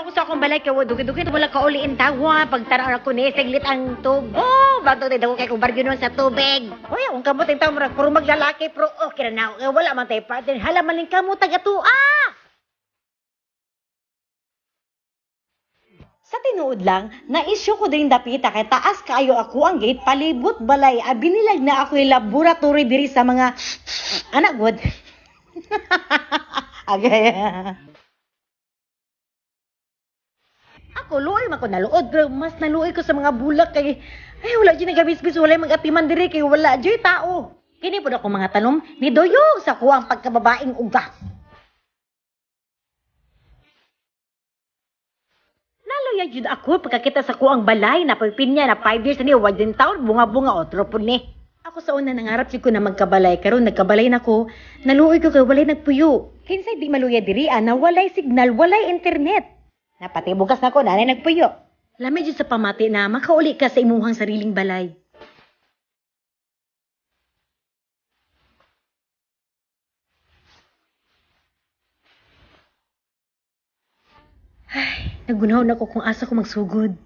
ako sa akong balay kay dugay-dugay wala ka uli in tawa pagtanaw ako ni saglit ang tubo. Bato tay dako kay kung baryo nun sa tubig. Uy, akong kamot ang tao murag puro maglalaki pero okay ra na. Kay wala man tay partner. Hala man ning kamot taga tua. Sa tinuod lang, naisyu ko din dapita kay taas kaayo ako ang gate palibot balay. Abi nilag na ako yung laboratory diri sa mga anak good. Agay. Ako luoy man ko naluod pero mas naluoy ko sa mga bulak kay ay wala jud nagabisbis walay magatiman diri kay wala jud tao. Kini pud ako mga tanom ni doyog sa kuang pagkababaeng uga. Naluya jud ako pagkakita sa kuang balay na pagpinya na 5 years ni wa din taon bunga-bunga otro pud ni. Ako sa una nangarap jud ko na magkabalay karon nagkabalay na ko, naluoy ko kay walay nagpuyo. Kinsay di maluya diri ana walay signal, walay internet. Napati bukas na ko nanay nagpuyo. Lami jud sa pamati na makauli ka sa imuhang sariling balay. Ay, nagunaw na ko kung asa ko magsugod.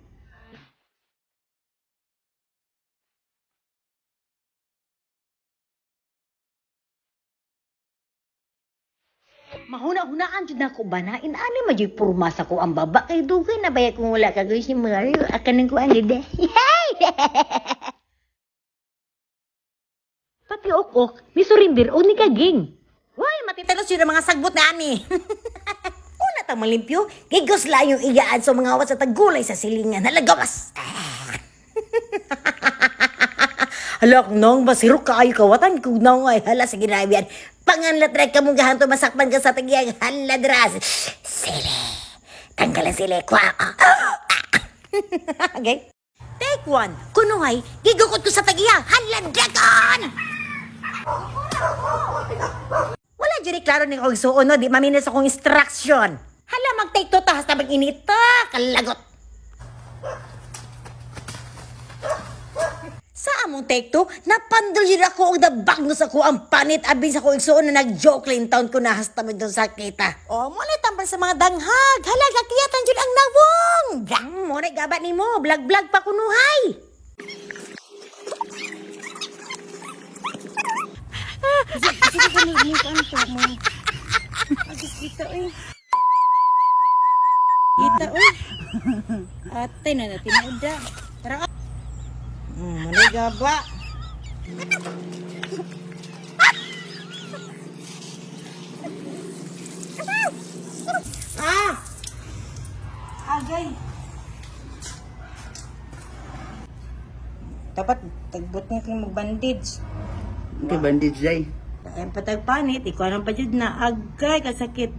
Mahuna-hunaan jud nako ba na inani man jud porma sa ko ang baba kay dugay na baya kung wala ka guys ni Mario akan ko ang gede. Pati ok-ok ni surrender o ni kaging. Hoy, matitalos yun ang mga sagbot na ani. Una tang malimpyo, gigos layong iyaan sa mga awas at gulay sa silingan. Halagawas! Hala, kung naong basiro kaayo kawatan, kung naong ay hala sa ginabian. Panganlat ra ka mong gahanto masakpan ka sa tagiyang hala dras. Sili. Tanggal ang sili. Kwa. Okay. Take one. Kunuhay, gigukot ko sa tagiya. Hala dragon! Wala dyan klaro ni kong suon, no? Di maminis akong instruction. Hala, mag-take two tahas na mag-inita. Kalagot. Sa among take two, napandol yun ako og nabagnos ako ang panit abin sa kong igsuon na nag-joke lang taon ko nahasta mo doon sa kita. O, mo na tambal sa mga danghag. Hala, gakiyatan yun ang nawong. Gang, mo na gaba ni mo. Blag-blag pa kunuhay. Kita oy. Ate na na tinuod. Tara. Mali gaba. Ah! Agay. Dapat tagbot niya kay magbandage. Okay, bandage day. Ay patag panit, ikaw ang pa jud na agay kasakit.